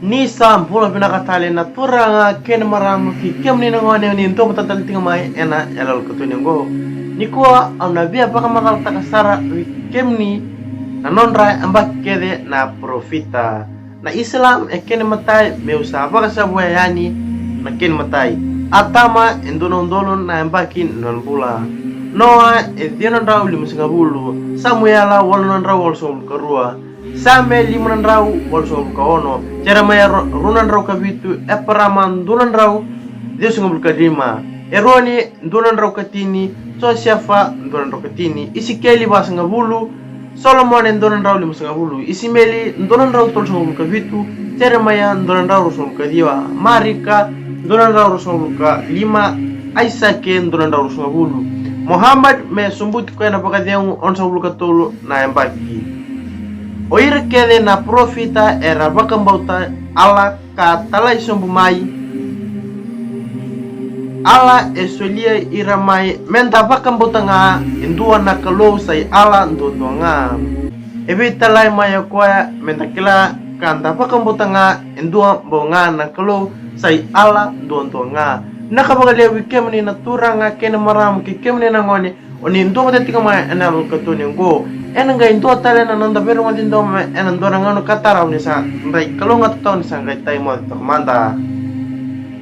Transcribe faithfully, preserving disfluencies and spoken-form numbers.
Ni sa bula vinaka tale na turaga kei na marama kei kemuni na gone o ni dua vata tale tiko mai ena yaloyalo katuni oqo. Nikua au na via vakamacalataka sara vei kemuni na nodra yabaki kece na parofita. Na Islam e kena imatai, meu sa vakasavuya yani na kena imatai. Atama e dua na udolu na yabaki na nona bula. Noa e ciwa na drau limasagavulu. Samuela walu na drau walusagavulu ka rua. Same lima na drau walusagavulu ka ono. Jeremaia ru- rua na drau ka vitu. Eparama dua na drau ciwasagavulu ka lima. Eroni dua na drau ka tini. Josefa dua na drau ka tini. Isikeli vasagavulu. Solomone dua na drau limasagavulu. Isimeli dua na drau tolusagavulu ka vitu. Jeremaia dua na drau ruasagavulu ka ciwa. Marika dua na drau ruasagavulu ka lima. Aisake dua na drau ruasagavulu. Muhammad me sobuti koya na vakacegu onosagavulu ka tolu na yabaki. O ira kece na parofita era vakabauta Allah ka talai sobu mai. Allah e solia ira mai me da vakabauta ga e dua na Kalou, sa i Allah duadua ga. E veitalai mai o koya me da kila ka da vakabauta ga e dua bau ga na Kalou, sa i Allah duadua ga. Na ka vakalevu vei kemuni na turaga kei na marama kei kemuni na gone o ni dua vata tiko mai ena yaloyalo katuni oqo. Ena qai dua tale na noda veirogoci domo ena dua na gauna ka tarava ni sa qai kalougata toka ni sa qai tai moce toka mada.